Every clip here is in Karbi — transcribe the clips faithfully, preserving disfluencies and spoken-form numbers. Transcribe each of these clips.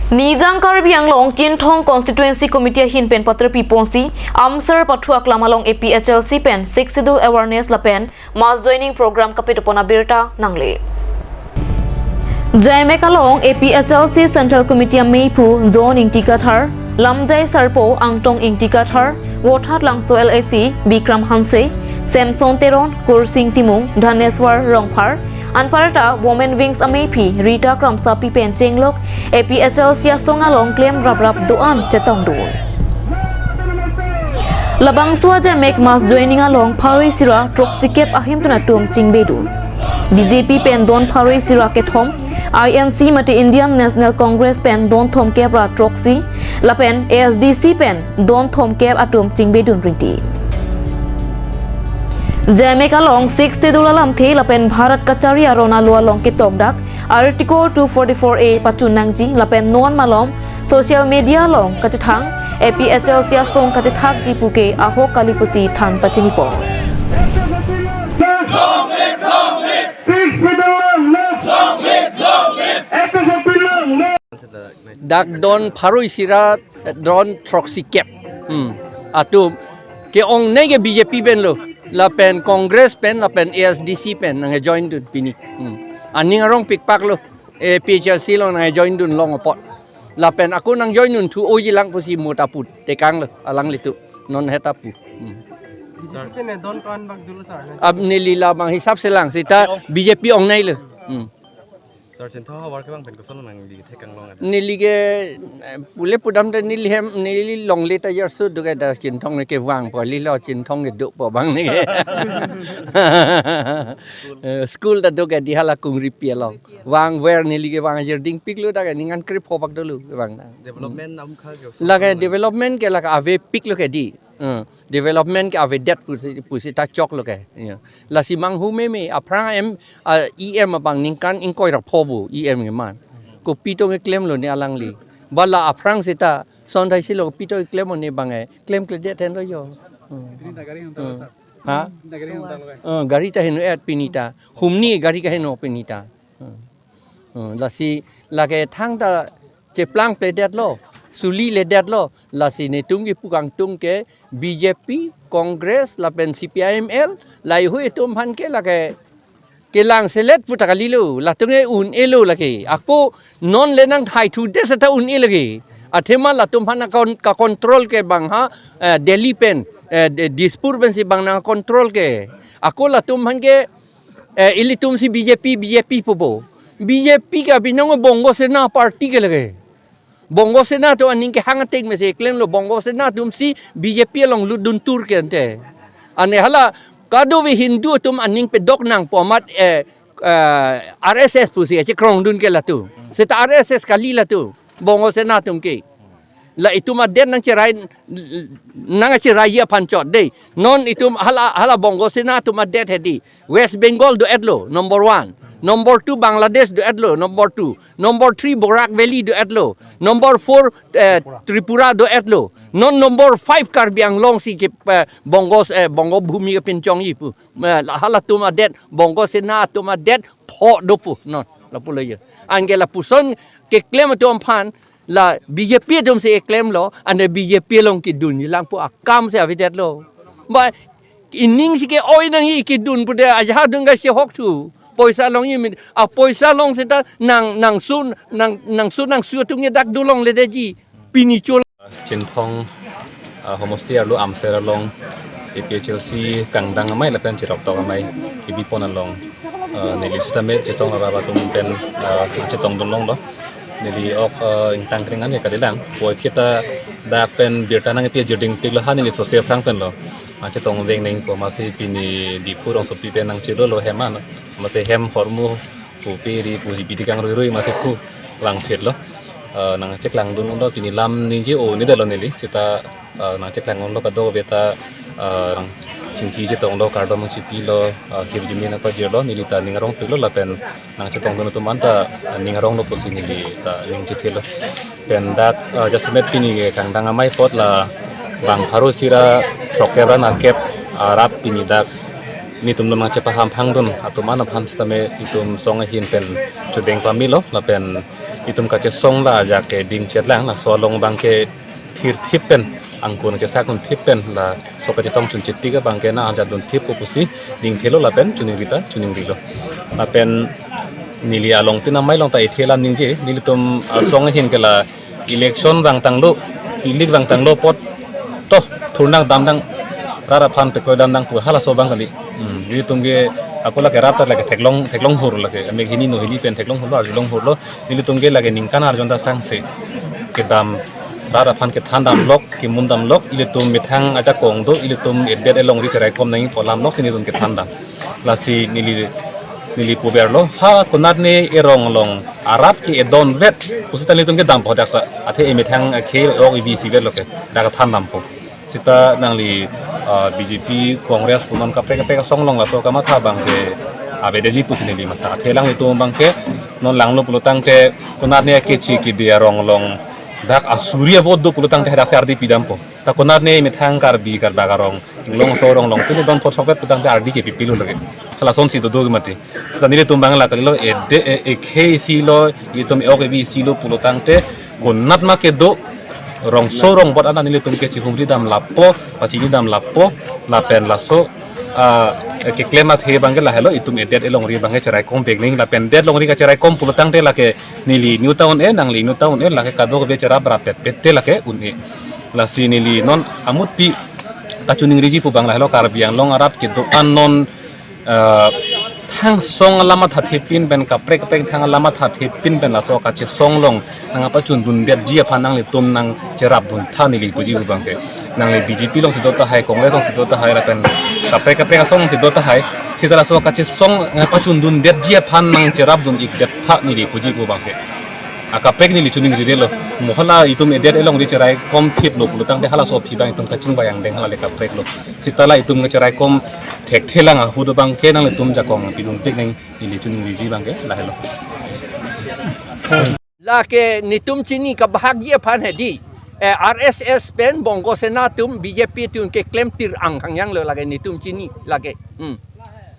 Nijang Karbi Anglong Chinthong Constituency Committee ahin pen paterpi ponsi Amsar pathu aklam along A P H L C pen Sixth Schedule Awareness lapen Mass Joining Program kapitopon abirta nangle. Jaimek along A P H L C Central Committee ameiphu John Ingti Kathar, Lamjai Sarpo, Angtong Ingti Kathar, Vothatlangso L A C Bikram Hanse, Samson Teron, Kursing Timung, Dhaneswar Rongphar, anparta Women Wings ameiphi Rita Kramsapi pen chenglok A P H L C asong along klem raprap do-an chetongdun. Labangso a Jaimek Mass Joining along pharo isi ra throksi kep ahemtun atum chingbedun. B J P pen don pharo isi ra kethom, I N C mate Indian National Congress pen don thomkep ra throksi, lapen A S D C pen don thomkep atum chingbedun rinti. Jaimek along Sixth Schedule alamthe lapen Bharat kachari aron alo along ketokdak Article two forty-four A pachun nangji lapen non malom social media along kachethang A P H L C asong kachethakji puke ahok kali pusi than pachinipon. Dak don pharo isi ra don throksi kep. Hmm. Atum ke-ongnei ke B J P pen lo, lapen Congress pen, lapen A S D C pen nangjoindun pini. Hmm. Aning arong pikpak lo, A P H L C along nangjoindun long apot. Lapen ako nangjoindun thu oji lang pusi mo ta pu tekang lo, alanglitum non heta pu. Hmm. B J P pen don ko-an bak dolo sir? Ab neli labang hisap selang seta B J P ongnei lo. Hmm. Sir, Chinthong havar kevang pen koson nangli thekang long ada? Neli ke, eh, pule pudam ta neli hem, neli longle ta yarsu do ke da Chinthong kevang po, lilo Chinthong kedo po abang ne. Eh, school ta do ke di hala Kungripi along. Vangver neli kevang ajirding piklo, dak ke ningan krip ho bak dolo kevang na. Development amkha ke. Lake development ke lake ave piklo ke di. Eh, development ke avedet pusi, pusi ta choklo ke. Ya. Lasi manghu meme, aphrang em, ah, E M abang ningkan ingkoi ra pho bo, E M keman. Kopi tong keklemlo ne alangli. Bala aphrang seta, son thai silo kopi tong keklem ne bang e, klemkledet henlo yo. Hmm. Hmm. Ha? Hmm, gari ta heno et pini ta. Humni gari kaheno pini ta. Hmm. Hmm. Lasi lake thangta cheplangpledetlo, suliledetlo, lasi netum kepu kangtung ke B J P, Congress, lapen C P I M L, laheihui atum aphan ke lake kelang selet pu ta kalilo, latum ke un-elo lake. Ako non le nangthaithu de seta un-e lake. Athema latum aphan akon-, ka-control ke bang ha, eh, Delhi pen, eh, de-, Dispur pensi bang nang-control ke. Ako latum aphan ke, eh, ilitum si B J P, B J P pu bo. B J P ke abinong Bongo Sena party ke lake. Bongo Sena atum aning kehang ateng mesi klemlo, Bongo Sena atum si B J P along lutdun tur ke ante. Ane hala kadokave Hindu atum aning pedok nangpo amat, eh, eh, R S S pusi chekrongdun ke latum. Seta R S S kali latum. Bongo Sena atum ke. La itum adet nangcherai, nangcherai aphan chot de. Non itum hala, hala Bongo Sena atum adet hedi. West Bengal do-etlo, number one. Number two, Bangladesh do-etlo, number two. Number three, Barak Valley do-etlo. Number four, eh, Tripura do-etlo. Non number five, Karbi Anglong si ke, eh, Bongos, eh, Bongo Bhumi kepinchongji pu. Eh, la halatum adet, Bongo Sena atum adet, pho do pu. Non, lapulo ye. Anke lapuson keklem atum aphan, la B J P atum si klemlo, ane B J P along kedunji lang pu akam si avedetlo. Ba ining si ke-oi nangji kedun pu de ajahak dung ga si hok thu. Poisa longji min, a poisa long seta nang, nangsun, nang, nangsun, nangsu atum ke dak dolongledetji. Pini chol. Chinthong, ah, homosti arlo Amser along A P H L C kangdang amei lapen cheroktok amei kebipon along, ah, neli sitame chetong rara atum pen, ah, chetongdun longlo. Neli ok, ah, ingtang kringan ya kalilang. Poi kita dak pen birta nangpi ajirding piklo ha neli sose aphrang penlo. Ah, chetongvek nangpo, masi pini Diphu rongsopi pen nangchelo lo hem an. Masi hem hormu pupe ri puji piti kangruirui masi phu vangphitlo. Eh, nangcheklangdun longlo pini lam ningje-o-nedetlo neli. Seta, eh, nangcheklangdunlo kadokave ta, eh, nangchingki chetonglo, kardom nangchipilo, eh, hirjume nangpajirlo, neli ta ning arong piklo lapen nangchetongdun atum anta, eh, ning aronglo pusi neli ta ning chethelo. Pen dak, eh, jasemet pini kangdang amei apot la bang pharo isi ra throkkep ra nerkep arap pini dak nelitum nangchepaham phangdun atum an aphan sitame itum song ahin pen chodeng pamelo lapen Itum kachesong la ajak ke dingchet lang, laso along abang ke thirthip pen, angkun chesak dunthip pen, laso kachesong chunchit tik abang ke nang ajak dunthip pu pusi dingthelo lapen choningri ta choningrilo. Lapen neli along tin amei along ta ethe alam ningje, nelitum asong ahin ke la election vangtanglo, kilik vangtanglo apot to thurnang damnang, rat aphan pekroi damnang pu halaso abang kali. Hmm, nelitum ke ako lake rat ta lake theklong, theklong hur lake. Amek hini no hini pen theklong hurlo, arjulong hurlo. Nelitum ke lake ningkan arjon ta sangse kedam, rat aphan kethan damlok, kemun damlok, ilitum methang ajakong do, ilitum edet elongri cheraikom nangji pu alam lok si nelitum kethan dam. Lasi neli, neli puverlo, ha konatne erong along arat ke edon vet, pusita nelitum kedam po dak ta, athe emethang akhei ok evi isi vetlo ke, dak than dampo. Sita nangli, ah, B J P, Congress, pu non kaprek kaprek asong along laso kamatha abang ke avedetji pusi neli matha. Athe alanglitum abang ke non langlo pulo tangte konatne akechi kebe arong along dak asuri avote do pulo tangte hadak si ardi pidampo. Ta konatne methang Karbi Karbak arong, Inglongso arong along tin edon phot sok vet pulo tangte ardi kepipilo lake. Halason si dodo ke mati. Sita nelitum abang la kalilo, ede, e, ekhei isi lo, itum e-ok evi isi lo pulo tangte konat ma kedo, rongso rongbot ana nelitum ke chihumri dam lapo, pachini dam lapo, lapen laso, ah, keklem athe abang ke lahelo, itum edet elongri abang ke cheraikom vek nangji, lapen det longri kacheraikom pulo tangte lake neli new town e, nangli new town e, lake kadokave cherap rapet pet te lake un-e. Lasi neli non amutpi kachoningriji pu abang lahelo, Karbi Anglong arat kedo-an non ah, thang song alam athathepin pen, kaprek kaprek thang alam athathepin pen laso kachesong along nangpachun dundetji aphan nanglitum nangcherap duntha neli puji pu abang ke. Nangli B J P along si do tahai, Congress along si do tahai, lapen kaprek kaprek asong along si do tahai, sita laso kachesong nangpachun dundetji aphan nangcherap dun-ikdet tha neli puji pu abang ke. Akaprek neli choningrilo. Mo hala itum edet elongri cheraikom thiplo pulo tangte halaso aphi abang itum kachingvai angdeng hala le kaprek lo. Sita la itum kacheraikom thekthe lang ahut abang ke nanglitum jakong pidun tik nang, neli choningriji abang ke lahelo. Lake netum chini kabahakji aphan hedi. Eh, R S S pen Bongo Sena atum B J P atum keklem tir ang khangjang lo lake netum chini lake. Hmm.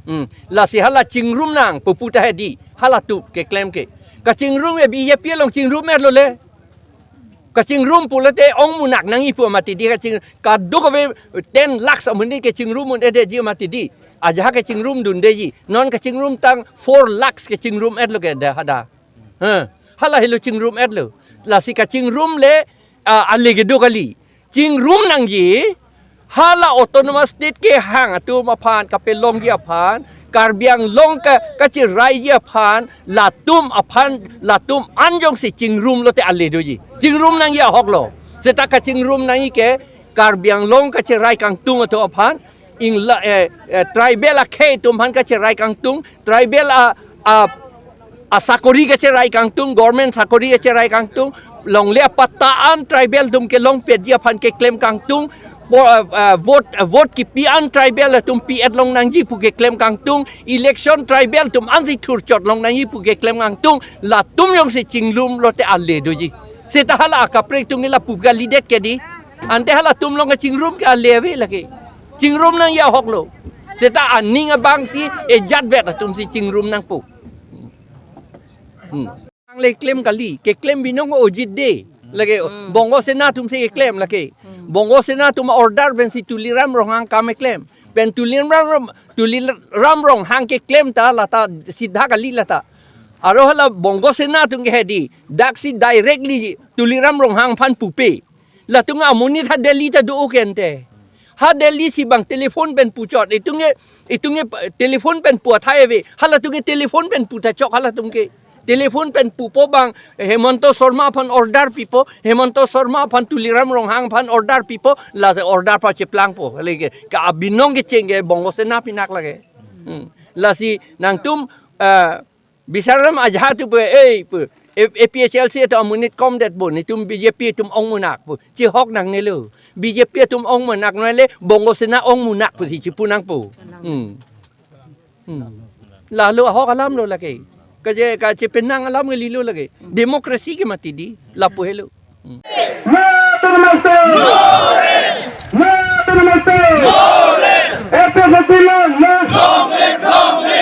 Hmm. Lasi hala chingrum nang pupu ta hedi. Halatum keklem ke. Kachingrum ke B J P along chingrum-etlo le. Kachingrum pulote ong munak nangji pu mati di, kaching kadokave ten lakhs amonit kechingrum un-edetji mati di. Ajahak kechingrum dundetji. Non kachingrum tang four lakhs kechingrum-etlo ke dah hadak. Heh. Hala helo chingrum-etlo. Lasi kachingrum le, ah, ale kedo kali. Chingrum nangji, hala autonomous state kehang atum aphan, kapelongji aphan, Karbi Anglong ka, kacheraiji aphan, latum aphan, latum an jongsi chingrum lote ale doji. Chingrum nangji ahok lo. Seta kachingrum nangji ke Karbi Anglong kacherai kangtung atum aphan, ingla, eh, eh, tribal akhei atum aphan kacherai kangtung, tribal a, a, asakori kacherai kangtung, government sakori kacherai kangtung, longle apatta an tribal atum kelongpetji aphan keklem kangtung, vo-, ah, ah, vote, ah, vote kipi an tribal atum pi-et long nangji pu keklem kangtung, election tribal atum ansi thurchot long nangji pu keklem kangtung, latum jongsi chingrum lote ale doji. Seta hala akaprek atum ke lapu kalidet ke di. Ante halatum along kachingrum ke ale ave lake. Chingrum nangji ahok lo. Seta aning abangsi ejat vet atumsi chingrum nangpo. Hmm. Nangle klem kali, keklem binong ojit de. Lake, hmm, Bongo Sena atumsi keklem lake. Hmm. Bongo Sena atum order pensi Tuliram Ronghang kam keklem. Pen Tuliram Rom-, Tuliram Ronghang keklem ta lata sitha kali lata. Aro hala Bongo Sena atum ke hedi, daksi directly Tuliram Ronghang aphan pupe. Latum amonit ha Delhi ta do-o ke ante. Ha Delhi si bang telephone pen puchot. Itum ke, itum ke pa-, telephone pen pu athai ave. Halatum ke telephone pen pu ta chok halatum ke. Telephone pen pupo bang Hemanta Sharma aphan order pipo. Hemanta Sharma aphan Tuliram Ronghang aphan order pipo. Lasi order pacheplangpo. Lake ke abinong kecheng ke Bongo Sena pinak lake. Hmm. Lasi nangtum, eh, Bisar alam ajahak tu pu, eh, pu, A-, A P H L C atum amonit komdet pu, netum B J P atum ong munak pu. Chihok nangnelo. B J P atum ong munak nangji le, Bongo Sena ong munak pusi chipu nangpo. Hmm. Hmm. Lahelo ahok alam lo lake. Kaje, kachepenang alam kalilo lake. Democracy ke mati di, lapu helo. Hmm. No to the master! No rest! No to the master! No rest! F F C no, no